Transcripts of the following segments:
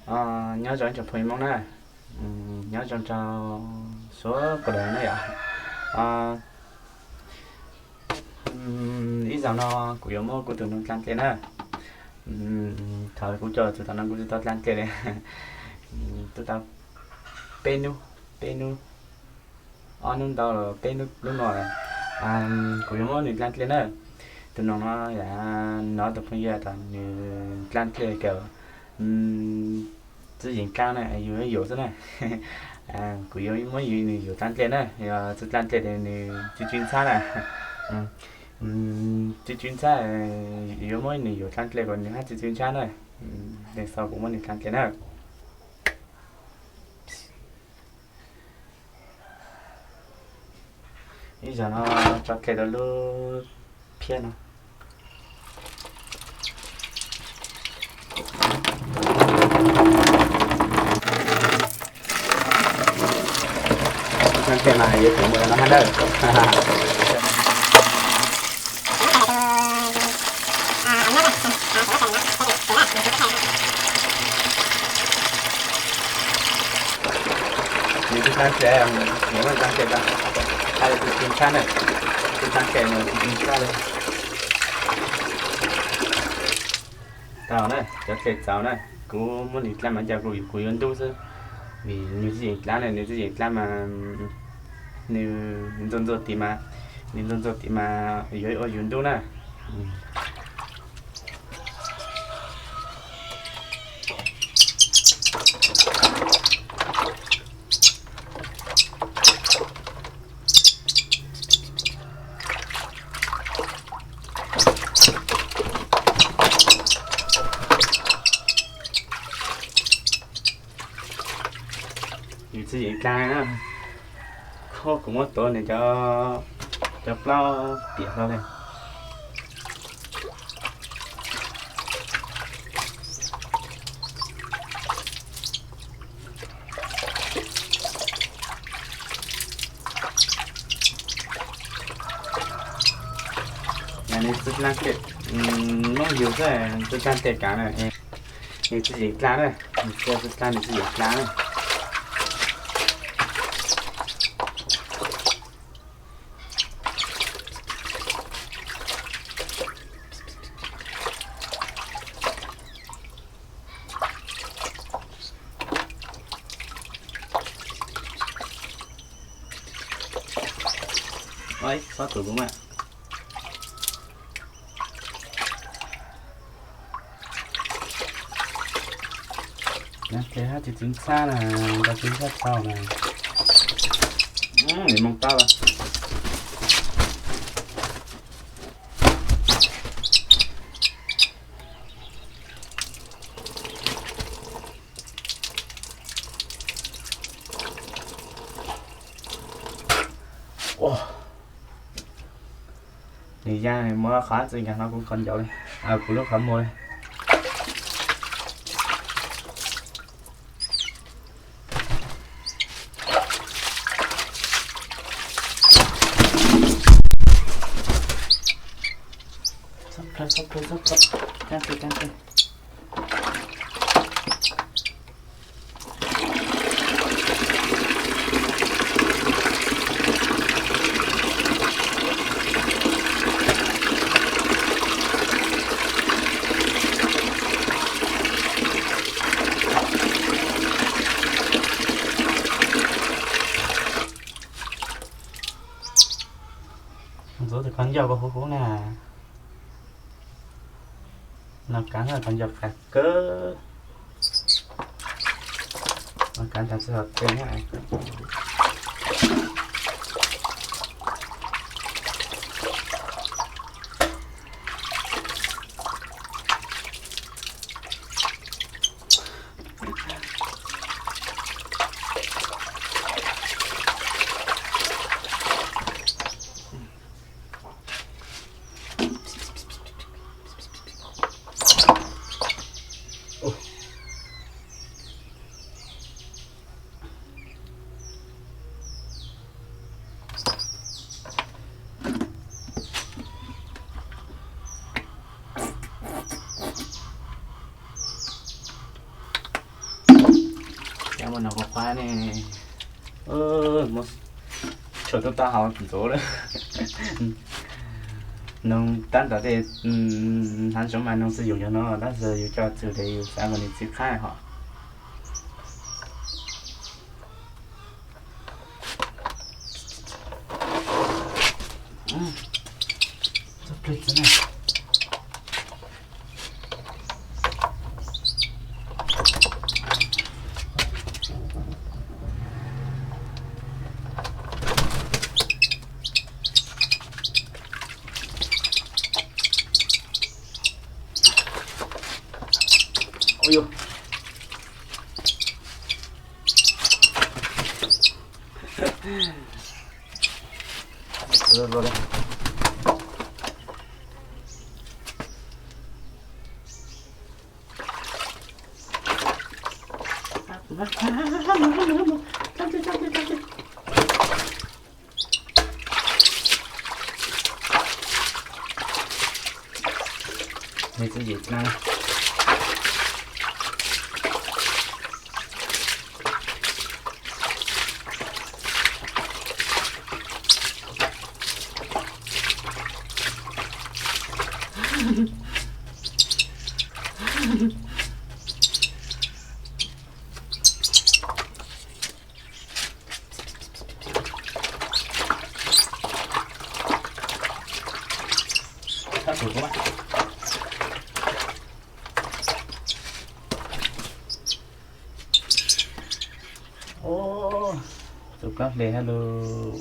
Nyob zoo ib tsoom phooj ywg Hmoob na, nyob zoo rau suav qhov daws na yom. Ib zaug no kuv yuav muab kuv tus nus dlaa dlej na. Thaum kuv coj tus tom no kuv tsis tau dlaa dlej li, twb tau peb hnub, peb hnub, ob hnub ntau los peb hnub lub no lawm. Kuv yuav muab nws dlaa dlej na. Tus nus no yog nov tus phooj ywg tias nws dlaa dlej kawm txiv yeem dlaa na, yus yuav xwb na. Kuv yuav muab nws yuav dlaa dlej na, yog tsis dlaa dlej ces nws tsis tsw ntxhab na. Tsis tsw ntxhab, yuav muab nws yuav dlaa dlej kom nws hab tsis tsw ntxhab na. Txhob kuv muab nws dlaa dlej na. Ib zaug no tso dlej rau lub phiab no. Dlaa dlej mas yuav tsum mus no hab na. Nws tsis dlaa dlej, nws muab dlaa dlej tau, hab tsis tsw ntxhab na, tsis dlaa dlej nws tsis tsw ntxhab li. Tau na, cov dlej txaus na, kuv muab nws dlaa mas cas kuv yuav ntub xwb, vim nws txiv yeem dlaa na, nws txiv yeem dlaa mas nws ntxuaj ntxuaj tim mas, nws ntxuaj ntxuaj tim mas yuav ua yus ntub na. Nws txiv yeem dlaa na, kuv muab tuav nws cov plaub piam hlo li. Nws tsis dlaa dlej, noob yug xwb tsis dlaa dlej kav na. Nws txiv yeem dlaa na, nws txiv dlaa, nws txiv yeem dlaa na. Oi, txhob tus kuv mas. Nab tes hab tsis txiv ntxhab na, nta txiv ntxhab tau na. Nws moog tab lawm. Nws ya muab qhov txij nkag no kuv qhov ncauj li, kuv lub qhov muag li. Txhob plhawv, txhob plhawv, txhob plhawv. Cab teg, cab teg. Ntxuav tus qhov ncauj ko huv huv na. No kav qhov ncauj qab kawg. No kav tas txij hauv tes na. Muaj noog qhuav qhuav ne, tshuaj tub tau hau ntxuav lawm. Noog tab tom tej hnav ntsoov mas noog txwj yus cov no tab sis yus coj txwv ces yus xav kom nws txi qab hos. Tus kab hle hab lug.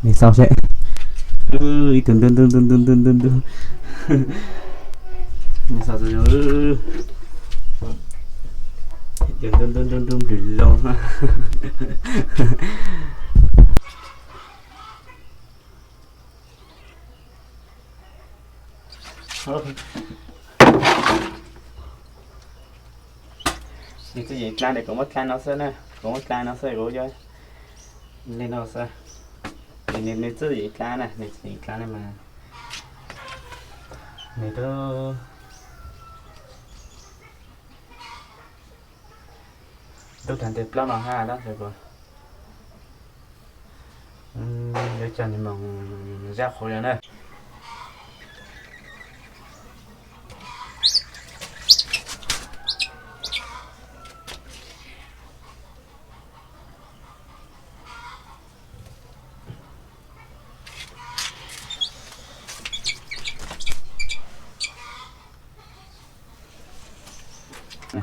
Mej xauj seb, ib tug ntub ntub ntub ntub ntub ntub ntub. Mej xauj zoo, ib tug ntub ntub ntub ntub nplws loo. Nws txwj yeem dlaa tes kuv muab dlaa no xwb na, kuv muab dlaa no xwb kuv yuav li no xwb. Nws txwj yeem dlaa na, nws txwj yeem dlaa na mas nws tub tub tag ntes plaub no hab tab sis kuv yuav coj nws moog zab qhuav no na.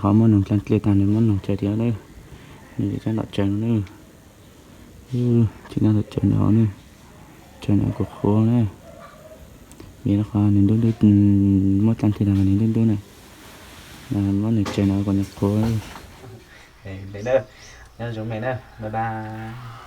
Qhov muab noog dlaa dlej tag nws muab noog tsaws thiab na, nws tseem ntom tsaws no na. Tseem ntom tsaws nws hov na, tsaws nws kuj qhuav na. Vim rau qhov nws ntub ntub, muab dlaa dlej tag nws ntub ntub na, muab nws tsaws no kuj nws qhuav. Nyob zoo mej na, bye bye.